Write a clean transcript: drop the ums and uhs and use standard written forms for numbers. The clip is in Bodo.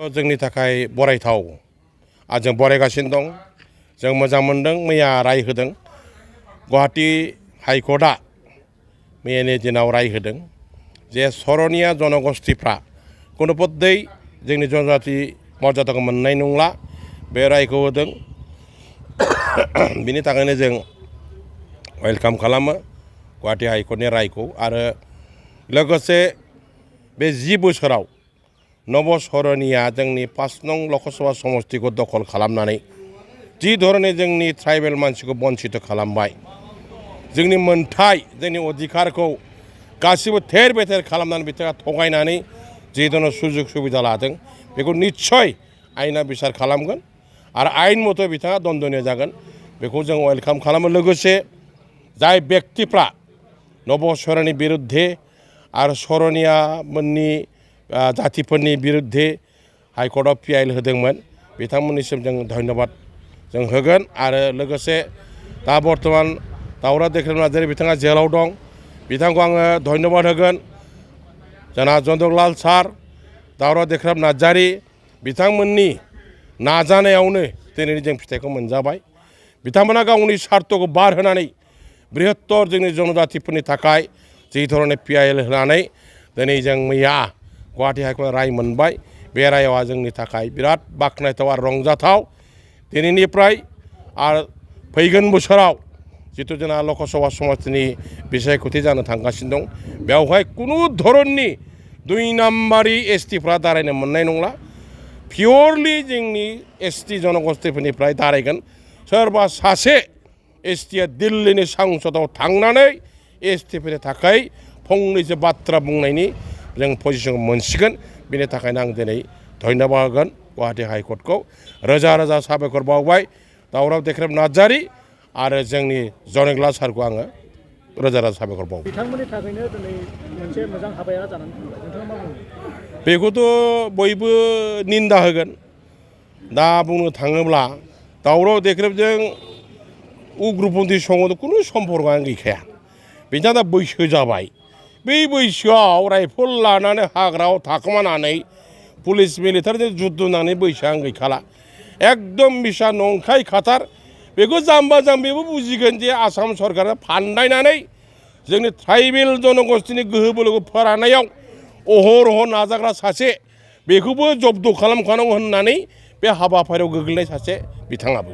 जोंनि थाखाय बरायथाव आरो जों बरायगासिनो दं। जों मोजां मोनदों मैया राय होदों गुवाहाटी हाइकर्टआ मैयानि दिनाव राय होदों जे सरनिया जनगोष्ठीफ्रा कुनु पद्धै जोंनि जनजाति मर्यादाखौ मोननाय नंला बे रायखौ होदों। बिनि थाखायनो जों वेलकाम खालामो गुवाहाटी हाइकर्टनि रायखौ आरो लोगोसे बे 10 बोसोराव नवसरनिया जोंनि 5 नं लकसभा समष्टिखौ दखल खालामनानै जि धरने जोंनि ट्राइबेल मानसिखौ बन्चित खालामबाय जोंनि मोनथाय जोंनि अधिकारखौ गासिबो थेर बेथेर खालामनानै बिथाङा थगायनानै जि धरने सुजुग सुबिदा लादों बेखौ निस्सय आयेना बिसार खालामगोन आरो आयेन मथे बिथाङा दन्दनीय जागोन बेखौ जों वेलकाम खालामो। लोगोसे जाय व्यक्तिफ्रा नवसरनि बिरुद्धे आरो सरनिया मोननि जातिफोरनि बिरुद्धे हाइकर्टआव पिआइएल होदोंमोन बिथांमोननिसिम जों धन्यबाद जों होगोन आरो लोगोसे दा बर्तमान दावरा देख्रेब नार्जारी बिथाङा जेलाव दं बिथांखौ आङो धन्यबाद होगोन। जोंना जन्दकलाल सार दावरा देख्रेब नार्जारी बिथांमोननि नाजानायावनो दिनै जों फिथाइखौ मोनजाबाय। बिथांमोना गावनि स्वार्थखौ बार होनानै बृहत्तर जोंनि जनजातिफोरनि थाखाय जि धरने पिआइएल होनानै दिनै जों मैया गुवाहाटी हाइकर्टआव राय मोनबाय। बे रायआ जोंनि थाखाय बिराद बाख्नायथाव आरो रंजाथाव। दिनैनिफ्राय आरो फैगोन बोसोराव जितु जोंना लकसभा समष्टिनि बिसायख'थि जानो थांगासिनो दं बेवहाय कुनु धरननि 2 नाम्बारि एसटिफ्रा दारायनो मोननाय नंला। पियरलि जोंनि एसटि जनगोष्ठीफोरनिफ्राय दारायगोन। सोरबा सासे एसटिआ दिल्लीनि संसदआव थांनानै एसटिफोरनि थाखाय फंनैसो बाथ्रा बुंनायनि जों पजिसन मोनसिगोन। बेनि थाखायनो आं दिनै धन्यबाद होगोन गुवाहाटी हाइकर्टखौ। रोजा रोजा साबायखर बावबाय दावरा देख्रेब नार्जारी आरो जोंनि जनेग्लाल सारखौ आङो रोजा रोजा साबायखर बावो। बिथांमोननि थाखायनो दिनै मोनसे मोजां हाबाया जानानै फैबाय नोंथाङा मा बुङो? बेखौथ' बयबो निन्दा होगोन। दा बुंनो थाङोब्ला दावराव देख्रेबजों उग्रपन्थी संघजों कुनु सम्पर्कआनो गैखाया। बिथाङा दा बैसो जाबाय। बै बैसोआव राइफल लानानै हाग्रायाव थाखोमानानै पुलिस मिलिटारिजों जुद्ध नांनानै बैसोआनो गैखाला। एकदम बिसा नंखाय खाथार। बेखौ जाम्बा जाम्बिबो बुजिगोन जे आसाम सरकारा फान्दायनानै जोंनि ट्राइबेल जनगोष्ठीनि गोहो बोलोखौ फोराननायाव अहरह नाजाग्रा सासे बेखौबो जब्द खालामखानांगौ होननानै बे हाबाफारियाव गोग्लैनाय सासे बिथाङाबो।